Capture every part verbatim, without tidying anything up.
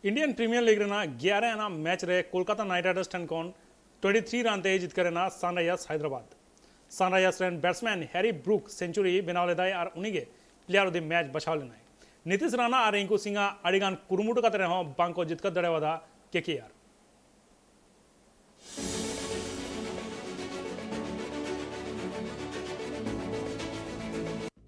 Indian premiere league ᱨᱮᱱᱟᱜ ᱜᱮᱞ ᱟᱨᱮ ᱟᱱᱟᱜ ᱢᱮᱪ ᱨᱮ ᱠᱳᱞᱠᱟᱛᱟ ᱱᱟᱭᱤᱴ ᱨᱟᱭᱰᱟᱨᱥ ᱴᱷᱮᱱ ᱠᱷᱚᱱ ᱴᱩᱭᱮᱱᱴᱤ ᱛᱷᱨᱤ ᱨᱟᱱ ᱛᱮᱭ ᱡᱤᱛᱠᱟᱹᱨ ᱮᱱᱟ ᱥᱟᱱᱨᱟᱭᱡᱟᱨᱥ ᱦᱟᱭᱫᱨᱟᱵᱟᱫ᱾ ᱥᱟᱱᱨᱟᱭᱡᱟᱨᱥ ᱨᱮᱱ ᱵᱮᱴᱥᱢᱮᱱ ᱦᱮᱨᱤ ᱵᱨᱩᱠ ᱥᱮᱧᱪᱩᱨᱤ ᱵᱮᱱᱟᱣ ᱞᱮᱫᱟᱭ ᱟᱨ ᱩᱱᱤᱜᱮ ᱯᱞᱮᱭᱟᱨ ᱚᱯᱷ ᱫᱤ ᱢᱮᱪ ᱵᱟᱪᱷᱟᱣ ᱞᱮᱱᱟᱭ᱾ ᱱᱤᱛᱤᱥ ᱨᱟᱱᱟ ᱟᱨ ᱨᱤᱝᱠᱩ ᱥᱤᱝ ᱟᱜ ᱟᱹᱰᱤᱜᱟᱱ ᱠᱩᱨᱩᱢᱩᱴᱩ ᱠᱟᱛᱮ ᱨᱮᱦᱚᱸ ᱵᱟᱝᱠᱚ ᱡᱤᱛᱠᱟᱹᱨ ᱫᱟᱲᱮᱣᱟᱫᱟ ᱠᱮ ᱠᱮ ᱟᱨ᱾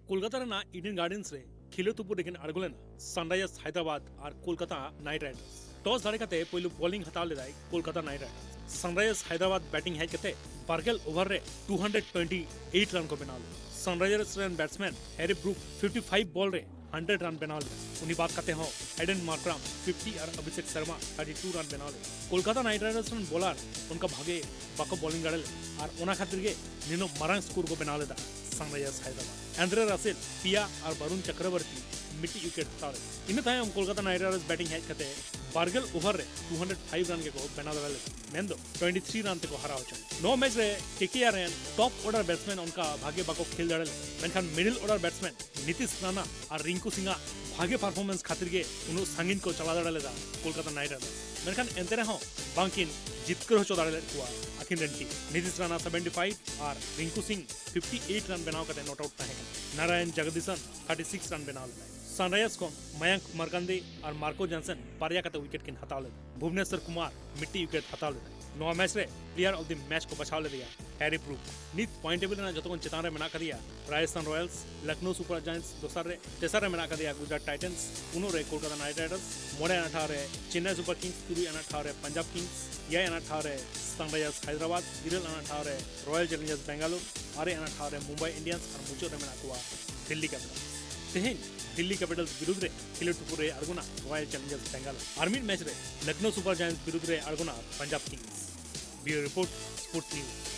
ᱠᱳᱞᱠᱟᱛᱟ ᱨᱮᱱᱟᱜ ᱤᱰᱮᱱ ᱜᱟᱨᱰᱮᱱᱥ ᱨᱮ ᱠᱷᱮᱞᱳ ᱛᱩᱯᱩᱫ ᱨᱮᱠᱤᱱ ᱟᱬᱜᱚ ᱞᱮᱱᱟ ᱥᱟᱱᱨᱟᱭᱡᱟᱨᱥ ᱦᱟᱭᱫᱨᱟᱵᱟᱫ ᱟᱨ ᱠᱳᱞᱠᱟᱛᱟ ᱱᱟᱭᱤᱴ ᱨᱟᱭᱰᱟᱨᱥ᱾ ᱴᱚᱥ ᱫᱟᱲᱮ ᱠᱟᱛᱮ ᱯᱳᱭᱞᱳ ᱵᱚᱞᱤᱝ ᱦᱟᱛᱟᱣ ᱞᱮᱫᱟᱭ ᱠᱳᱞᱠᱟᱛᱟ ᱱᱟᱭᱤᱴ ᱨᱟᱭᱰᱟᱨᱥ᱾ ᱥᱟᱱᱨᱟᱭᱡᱟᱨᱥ ᱦᱟᱭᱫᱨᱟᱵᱟᱫ ᱵᱮᱴᱤᱝ ᱦᱮᱡ ᱠᱟᱛᱮ ᱵᱟᱨᱜᱮᱞ ᱳᱵᱷᱟᱨ ᱨᱮ ᱴᱩ ᱦᱟᱱᱰᱨᱮᱰ ᱴᱩᱭᱮᱱᱴᱤ ᱮᱭᱤᱴ ᱨᱟᱱ ᱠᱚ ᱵᱮᱱᱟᱣ ᱞᱮᱫᱟ᱾ ᱥᱟᱱᱨᱟᱭᱡᱟᱨᱥ ᱨᱮᱱ ᱵᱮᱴᱥᱢᱮᱱ ᱦᱮᱨᱤ ᱵᱨᱩᱠ ᱯᱷᱤᱯᱴᱤ ᱯᱷᱟᱭᱤᱵᱷ ᱵᱚᱞ ᱨᱮ ᱦᱟᱱᱰᱨᱮᱰ ᱨᱟᱱ ᱵᱮᱱᱟᱣ ᱞᱮᱫᱟ᱾ ᱩᱱᱤ ᱵᱟᱫ ᱠᱟᱛᱮ ᱦᱚᱸ ᱮᱰᱮᱱ ᱢᱟᱨᱠᱨᱟᱢ ᱯᱷᱤᱯᱴᱤ ᱟᱨ ᱚᱵᱷᱤᱥᱮᱠ ᱥᱟᱨᱢᱟ ᱛᱷᱟᱨᱴᱤ ᱴᱩ ᱨᱟᱱ ᱵᱮᱱᱟᱣ ᱞᱮᱫᱟ᱾ ᱠᱳᱞᱠᱟᱛᱟ ᱱᱟᱭᱤᱴ ᱨᱟᱭᱰᱟᱨᱥ ᱨᱮᱱ ᱵᱚᱞᱟᱨ ᱚᱱᱠᱟ ᱵᱷᱟᱜᱮ ᱵᱟᱠᱚ ᱵᱚᱞᱤᱝ ᱫᱟᱲᱮ ᱞᱮᱫᱟ ᱟᱨ ᱚᱱᱟ ᱠᱷᱟᱹᱛᱤᱨ ᱜᱮ ᱱᱤᱱᱟᱹᱜ ᱢᱟᱨᱟᱝ ᱥᱠᱳᱨ ᱠᱚ ᱵᱮᱱᱟᱣ ᱞᱮᱫᱟ ᱥᱟᱱᱨᱟᱭᱡᱟᱨᱥ ᱦᱟᱭᱫᱨᱟᱵᱟᱫ᱾ ᱟᱱᱫᱨᱮ ᱨᱟᱥᱮᱞ ᱯᱮᱭᱟ ᱟᱨ ᱵᱟᱨᱩᱱ ᱪᱚᱠᱨᱚᱵᱚᱨᱛᱤ ᱢᱤᱫᱴᱤᱡ ᱩᱭᱠᱮᱴ ᱦᱟᱛᱟᱣ ᱞᱮᱫᱟ᱾ ᱤᱱᱟᱹ ᱛᱟᱭᱚᱢ ᱠᱳᱞᱠᱟᱛᱟ ᱱᱟᱭᱤᱴ ᱨᱟᱭᱰᱟᱨᱥ ᱵᱮᱴᱤᱝ ᱦᱮᱡ ᱠᱟᱛᱮ ᱵᱟᱨᱜᱮᱞ ᱳᱵᱷᱟᱨ ᱨᱮ ᱴᱩ ᱦᱟᱱᱰᱨᱮᱰ ᱯᱷᱟᱭᱤᱵᱷ ᱨᱟᱱ ᱜᱮᱠᱚ ᱵᱮᱱᱟᱣ ᱫᱟᱲᱮ ᱞᱮᱫᱟ, ᱢᱮᱱᱫᱚ ᱴᱩᱭᱮᱱᱴᱤ ᱛᱷᱨᱤ ᱨᱟᱱ ᱛᱮᱠᱚ ᱦᱟᱨᱟᱣ ᱦᱚᱪᱚ ᱮᱱᱟ᱾ ᱱᱚᱣᱟ ᱢᱮᱪ ᱨᱮ ᱠᱮ ᱠᱮ ᱟᱨ ᱨᱮᱱ ᱴᱚᱯ ᱚᱨᱰᱟᱨ ᱵᱮᱴᱥᱢᱮᱱ ᱚᱱᱠᱟ ᱵᱷᱟᱜᱮ ᱵᱟᱠᱚ ᱠᱷᱮᱞ ᱫᱟᱲᱮ ᱞᱮᱫᱟ, ᱢᱮᱱᱠᱷᱟᱱ ᱢᱤᱰᱤᱞ ᱚᱨᱰᱟᱨ ᱵᱮᱴᱥᱢᱮᱱ ᱱᱤᱛᱤᱥ ᱨᱟᱱᱟ ᱟᱨ ᱨᱤᱝᱠᱩ ᱥᱤᱝ ᱟᱜ ᱵᱷᱟᱜᱮ ᱯᱟᱨᱯᱷᱚᱨᱢᱮᱱᱥ ᱠᱷᱟᱹᱛᱤᱨ ᱜᱮ ᱩᱱᱟᱹᱜ ᱥᱟᱺᱜᱤᱧ ᱠᱚ ᱪᱟᱞᱟᱣ ᱫᱟᱲᱮ ᱞᱮᱫᱟ ᱠᱳᱞᱠᱟᱛᱟ ᱱᱟᱭᱤᱴ ᱨᱟᱭᱰᱟᱨᱥ᱾ ᱢᱮᱱᱠᱷᱟᱱ ᱮᱱᱛᱮ ᱨᱮᱦᱚᱸ ᱵᱟᱝᱠᱤᱱ ᱡᱤᱛᱠᱟᱹᱨ ᱦᱚᱪᱚ ᱫᱟᱲᱮ ᱞᱮᱫ ᱠᱚᱣᱟ ᱟᱹᱠᱤᱱ ᱨᱮᱱ ᱴᱤᱢ᱾ ᱱᱤᱛᱤᱥ ᱨᱟᱱᱟ ᱥᱮᱵᱷᱮᱱᱴᱤ ᱯᱷᱟᱭᱤᱵᱷ ᱟᱨ ᱨᱤᱝᱠᱩ ᱥᱤᱝ ᱯᱷᱤᱯᱴᱤ ᱮᱭᱤᱴ ᱨᱟᱱ ᱵᱮᱱᱟᱣ ᱠᱟᱛᱮ ᱱᱚᱴ ᱟᱣᱩᱴ ᱛᱟᱦᱮᱸ ᱠᱟᱱᱟ᱾ ᱱᱟᱨᱟᱭᱚᱱ ᱡᱚᱜᱚᱫᱤᱥᱚᱱ ᱛᱷᱟᱨᱴᱤ ᱥᱤᱠᱥ ᱨᱟᱱ ᱵᱮᱱᱟᱣ ᱞᱮᱫᱟᱭ᱾ ᱥᱟᱱᱨᱟᱭᱡᱟᱨᱥ ᱠᱷᱚᱱ ᱢᱟᱭᱟᱝᱠ ᱢᱟᱨᱠᱟᱱᱫᱮ ᱟᱨ ᱢᱟᱨᱠᱳ ᱡᱟᱱᱥᱮᱱ ᱵᱟᱨᱭᱟ ᱠᱟᱛᱮ ᱩᱭᱠᱮᱴ ᱠᱤᱱ ᱦᱟᱛᱟᱣ ᱞᱮᱫᱟ᱾ ᱵᱷᱩᱵᱽᱱᱮᱥᱚᱨ ᱠᱩᱢᱟᱨ ᱢᱤᱫᱴᱤᱡ ᱩᱭᱠᱮᱴ ᱦᱟᱛᱟᱣ ᱞᱮᱫᱟᱭ᱾ ᱱᱚᱣᱟ ᱢᱮᱪ ᱨᱮ ᱯᱞᱮᱭᱟᱨ ᱚᱯᱷ ᱫᱤ ᱢᱮᱪ ᱠᱚ ᱵᱟᱪᱷᱟᱣ ᱞᱮᱫᱮᱭᱟ ᱦᱮᱨᱤ ᱵᱨᱩᱠ᱾ ᱱᱤᱛ ᱯᱚᱭᱮᱱᱴ ᱴᱮᱵᱤᱞ ᱨᱮᱱᱟᱜ ᱡᱚᱛᱚ ᱠᱷᱚᱱ ᱪᱮᱛᱟᱱ ᱨᱮ ᱢᱮᱱᱟᱜ ᱟᱠᱟᱫᱮᱭᱟ ᱨᱟᱡᱚᱥᱛᱷᱟᱱ ᱨᱚᱭᱟᱞᱥ, ᱞᱚᱠᱷᱱᱳ ᱥᱩᱯᱟᱨ ᱡᱟᱭᱮᱱᱴᱥ ᱫᱚᱥᱟᱨ ᱨᱮ, ᱛᱮᱥᱟᱨ ᱨᱮ ᱢᱮᱱᱟᱜ ᱟᱠᱟᱫᱮᱭᱟ ᱜᱩᱡᱽᱨᱟᱴ ᱴᱟᱭᱴᱟᱱᱥ, ᱯᱩᱱᱟᱜ ᱨᱮ ᱠᱳᱞᱠᱟᱛᱟ ᱱᱟᱭᱤᱴ ᱨᱟᱭᱰᱟᱨᱥ, ᱢᱚᱬᱮ ᱟᱱᱟᱜ ᱴᱷᱟᱶ ᱨᱮ ᱪᱮᱱᱱᱟᱭ ᱥᱩᱯᱟᱨ ᱠᱤᱝᱥ, ᱛᱩᱨᱩᱭ ᱟᱱᱟᱜ ᱴᱷᱟᱶ ᱨᱮ ᱯᱟᱧᱡᱟᱵᱽ ᱠᱤᱝᱥ, ᱮᱭᱟᱭ ᱟᱱᱟᱜ ᱴᱷᱟᱶ ᱨᱮ ᱥᱟᱱᱨᱟᱭᱡᱟᱨᱥ ᱦᱟᱭᱫᱨᱟᱵᱟᱫ, ᱤᱨᱟᱹᱞ ᱟᱱᱟᱜ ᱴᱷᱟᱶ ᱨᱮ ᱨᱚᱭᱟᱞ ᱪᱮᱞᱮᱧᱡᱟᱨᱥ ᱵᱮᱝᱜᱟᱞᱳᱨ, ᱟᱨᱮ ᱟᱱᱟᱜ ᱴᱷᱟᱶ ᱨᱮ ᱢᱩᱢᱵᱟᱭ ᱤᱱᱰᱤᱭᱟᱱᱥ ᱟᱨ ᱢᱩᱪᱟᱹᱫ ᱨᱮ ᱢᱮᱱᱟᱜ ᱠᱚᱣᱟ ᱫᱤᱞᱞᱤ ᱠᱮᱯᱤᱴᱟᱞᱥ᱾ ᱛᱮᱦᱮᱧ ᱫᱤᱞᱞᱤ ᱠᱮᱯᱤᱴᱟᱞᱥ ᱵᱤᱨᱩᱫᱷ ᱨᱮ ᱠᱷᱮᱞᱳᱰ ᱛᱩᱯᱩᱫ ᱨᱮ ᱟᱬᱜᱚᱱᱟ ᱨᱚᱭᱟᱞ ᱪᱮᱞᱮᱧᱡᱟᱨᱥ ᱵᱮᱝᱜᱟᱞᱳᱨ᱾ ᱟᱨ ᱢᱤᱫ ᱢᱮᱪ ᱨᱮ ᱞᱚᱠᱷᱱᱳ ᱥᱩᱯᱟᱨ ᱡᱟᱭᱮᱱᱴᱥ ᱵᱤᱨᱩᱫᱷ ᱨᱮ ᱟᱬᱜᱚᱱᱟ Punjab kings. Bureau report, sports news.